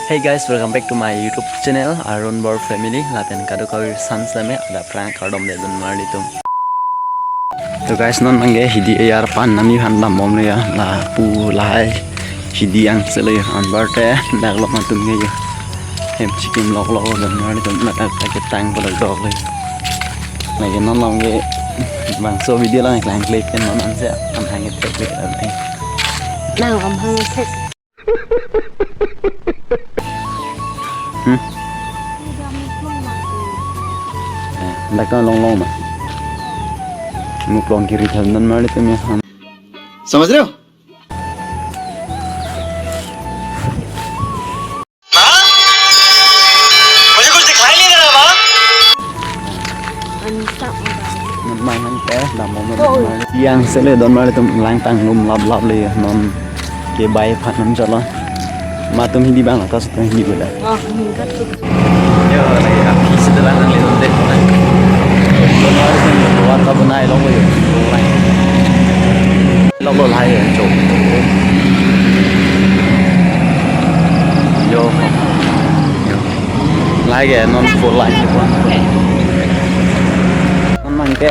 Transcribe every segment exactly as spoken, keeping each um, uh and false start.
Hey guys, welcome back to my YouTube channel, Arun Bor Family. Lapen kadokave arsam sitame adap phrang kardom le dun mar atum. To guys, non abangke hidi ejor aphan nami aphan dambomlo ya, lapu lahai hidi angse lo ya, anparte dak lok atum ke ya. Hem chikim lok lok dun mar atum, ladak ta ketang palok dok lo ya. Lake non abangke bangso video lang klang klik pen non anse amhang ethek le. Nang amhang ethek. Hmm? Eh, dak ta longlong ma. Muklong kiri than dun mar atum ya. समझ रहे हो? मुझे कुछ दिखाई नहीं दे रहा, माँ। Nang abangke dambom. Oi. Angse le dun mar atum, lang tang lum lap lap le non ke bai aphan nang cholo. Ma atum hidi abang, akas atum hidi bola. Oh, hingkat tu. Yo, lake aphi sedelan nang le dun dek. Dun mar atum, warta bonai lok yo. Lok lo lahai yo, chok. Yo. Yo. Lahai ke non four lane ke pon. Non abangke.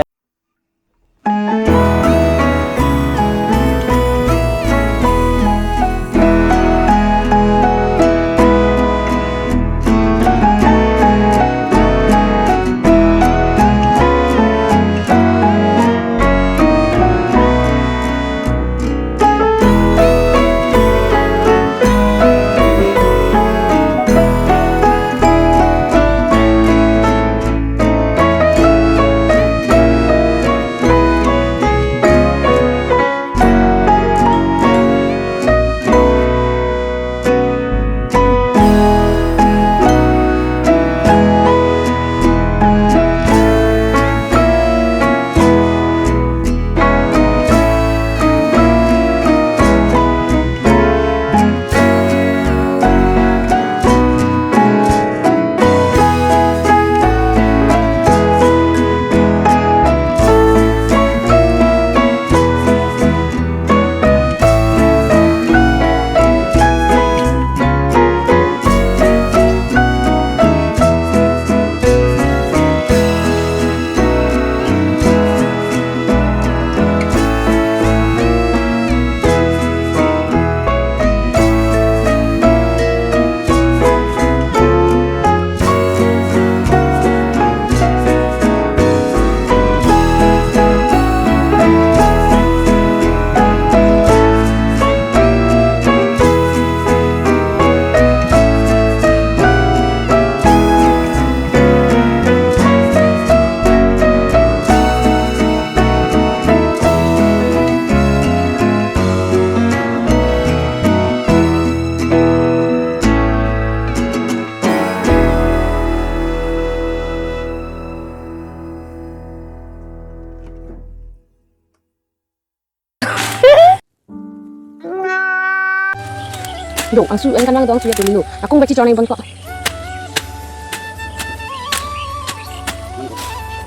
Dong, angsu, ang kanang dong, suya tumino. Akung bachi choneng bangko.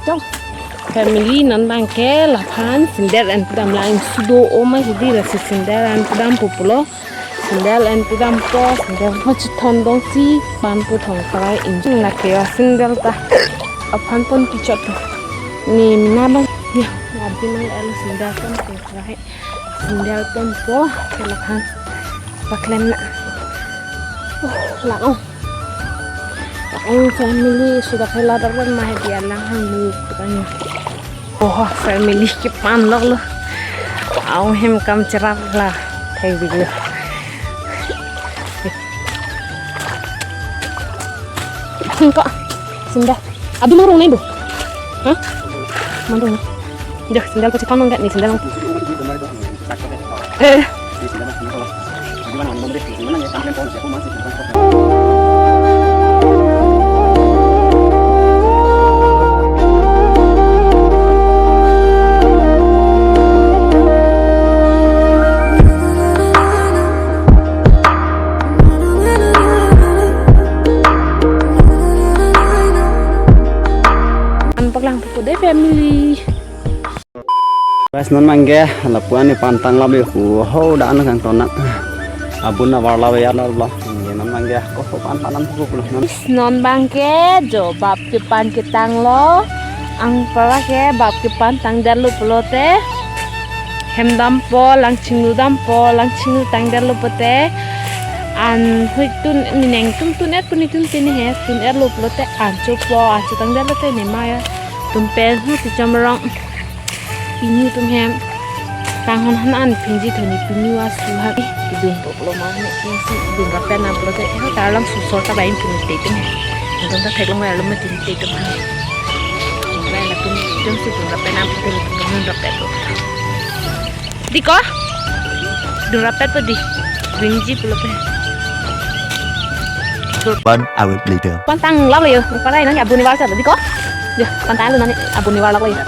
Dong. Family non abangke laphan sandal en pudam lang sudo oma hidi, lasi sandal en pudam pupulo. Sandal en pudam po, sandal po chithon dong si, pan pu thong kalai injing lake ya sandal ta. Aphan pon kichot. Ni mina bang, ya, abdi nang el sandal pon thong kalai. Sandal pon po, ke laphan paklem na. Oh, lang-ong. Lang-ong family, sudah kayak ladar kan mah dia lang hang lu, katanya. Oh, family ke pan lok lo. Aung hem kam cherap la. Thai video. Hingko, sandal. Adi mang rong nai do. Hah? Mang rong. Dah, sandal pasti pan enggak nih, sandal. Eh. An paklang pu dei family. Guys, non abangke lapu-an ne pan tang lap yo, ho da an kangton na. Abun na var lap ya lap la. Nge non abang Ya, koso pan panan pulo pulo non. Non abang ke jo bap kepan ketanglo. Anparke bap kepan tangdetlo pulote, hem dampo, lang chinglu dampo, lang chinglu tangdetlo pulote, an hui tun, ne neng tum tun-et pu ne tun tini he, tun-etlo pulote an chopo, an chotangdetlo te ne ma ya. Tum pen hu si chomrong. Pini tum hem kanghon han an phinji thoni pini asu ha. Kidun po pulo ma ne, si dun rapet nang pulote, eh, ta alam susor ta bain pini te tum. Tum ta theklong alam ma pini te tum. Lai la pini tum si dun rapet nang pulote, dun rapet po. Di ko? Dun rapet po di. Dunji pulote. One hour later. Pantang lap le yo. Parai nang ya buni wal sa di ko? Ya, pantang lo nani abuni wal le yo.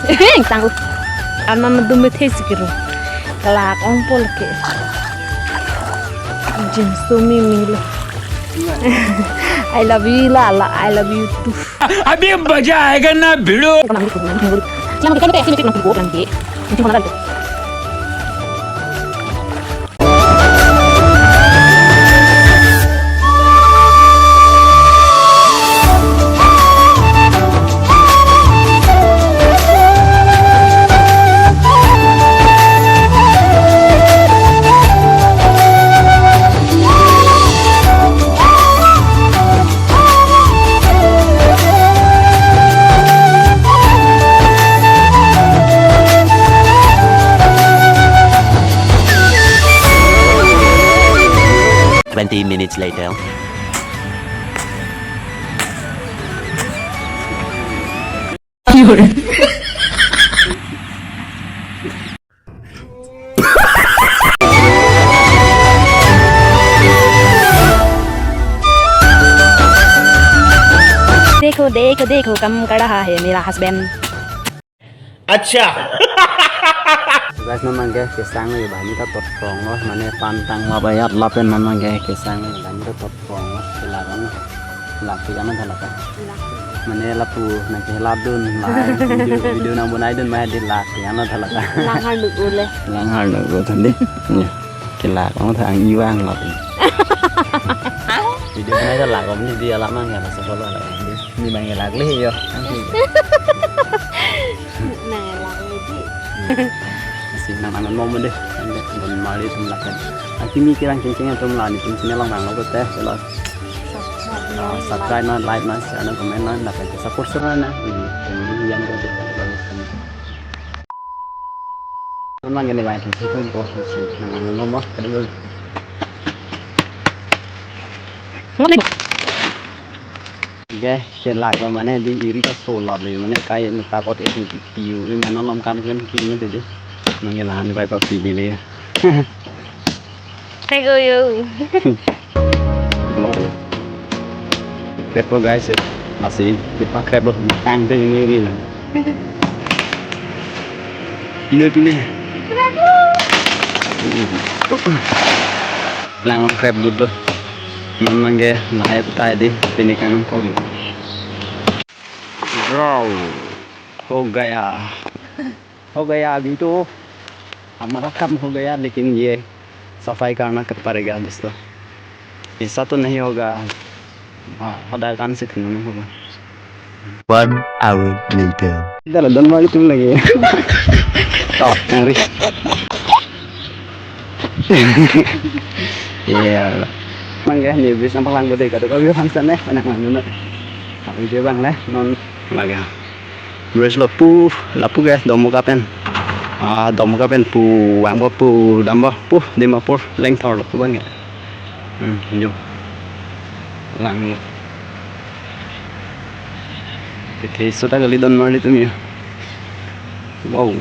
Heng, tanglo. Anam dum me thesi kiro. Kelak ongpo lake. Jin sumi milo. I love you la la, I love you too. अभी मजा आएगा ना भिड़ो। Twenty minutes later. देखो देखो देखो कम कर रहा है मेरा हस्बैंड। अच्छा। Guys, non abang ke kesang lo, banghini ta totphronglo, mane pantang lap ajat lapen non abang ke kesang lo, banghini ta totphronglo, kelak lo. Lak ke ano thala ta. Mane lapu nang ke lap dun, la video, video nang bonaidun ma di lak ke ano thala ta. Lang harduk ule. Lang harduk ule tadi. Ya. Kelak lo ta ang iwang lap. Video bonai ta lak om ni di alam mang ya, masa follow lak om ni. Ni abang kelak le yo. Nang lang le di. Si nang anan mo mo deh. Ande don mari tum lapen. Aki mi kirang chengcheng atum la nitum channel along vanglo pulote, selo. Ah, subscribe non, like non, share non, comment non, lapen ke support sera non. Ini, ini yang ko deh. Teman gini baik, itu ko si nang anan mo mo. Kedua. Oke, kelak lo mane di iri ta so lap le mane kai ni ta kot esi piu ni mane lom kam ken ki ni de. Nang ke lahan bai pa pi ni le. Hai ko yo. Depo guys, masih dipakai bos tang de ni ni. Ini tu ni. Lang krep dulu. Memang ke naik tadi pini kan kau. Wow. Ho gaya. Ho gaya abhi to. Hamara kam ho gaya lekin ye safai karna kar parega dosto. Aisa to nahi hoga. Ah, hoda kan se khun hoga. One hour later. Dala don mari tum lagi. Oh, ngari. Iya. Mangga ni bis nampak lang gede kado kau biar hangsan eh, anak mana. Video abang le, non lagi. Dress lo pu, lapu guys, Domoka pen. Ah, Domoka pen pu, vangpo pu, dampo pu, Dimapur, lengthor lo pu abang ya. Hmm, yo. Lang. Tete sota kali don mari tum yo. Wow.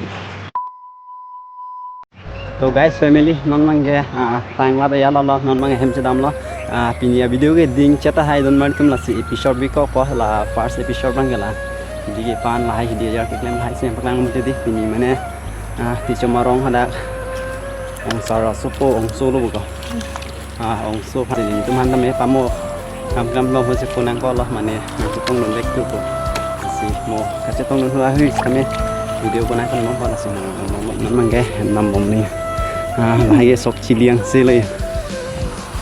To guys, family, non abang ke, ah, tang lap ajat lo, non abang hem chedam lo. Ah, pini avideo ke ding cheta hai don mari tum lasi episode bi ko ko la first episode abang ke la. Di ke pan lahai hidi ajar keklem lahai si paklang mati di pini mane. Ah, ti choma rong hadak. Ong sara supo, ong solo buka. Ah, ong so pha ni teman tame pamo. Kam kam lo ho si punang ko lo mane. Nang chetong non vek tu ko. Si mo kachetong non ho ahui kami. Video bonai kan non pala sih non non non mangke nam bom ni. Ah, lahai sok chili angse lo ya.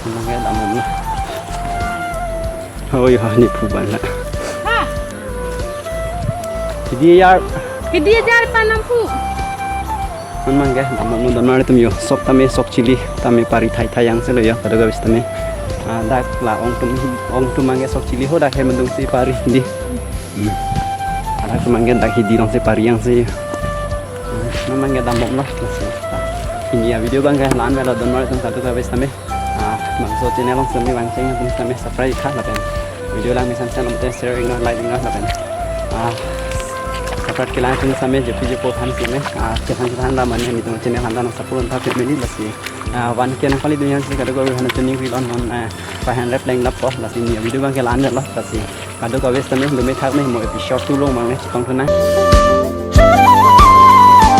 Mangke dam bom lo. Oi ha ni phu ban la. Ha. Hidi yar. Hidi yar panam phu. Non mangke dam bom lo don mar tum yo. Sok tame sok chili tame pari thai thai angse lo ya. Kadokave sitame. Ah, dak la ong tum ong tum mangke sok chili ho dak he mendung si pari di. Hmm. Adak mangke dak hidi along si pari angse. Hmm. Non mangke dam bom lo. Pini avideo abangke la-an avelo don mar tum kadokave sitame. Ah, bangso channel along sitame bang cheng tum sitame subscribe tha lapen video lang mesen sen lote share iknon, like iknon lapen. Ah, subscribe kelang tum sitame jepi jepo aphan sitame. Ah, kelang kelang la mane netum channel aphan ta nang support tha family lasi. Ah, one K nangpali dun yan si kadokave aphan tuning ril on on, ah, five hundred leng lap po lasi pini avideo abangke la-an avelo lasi. Kadokave sitame lome thak me mo episode two along mangne chepang thunang.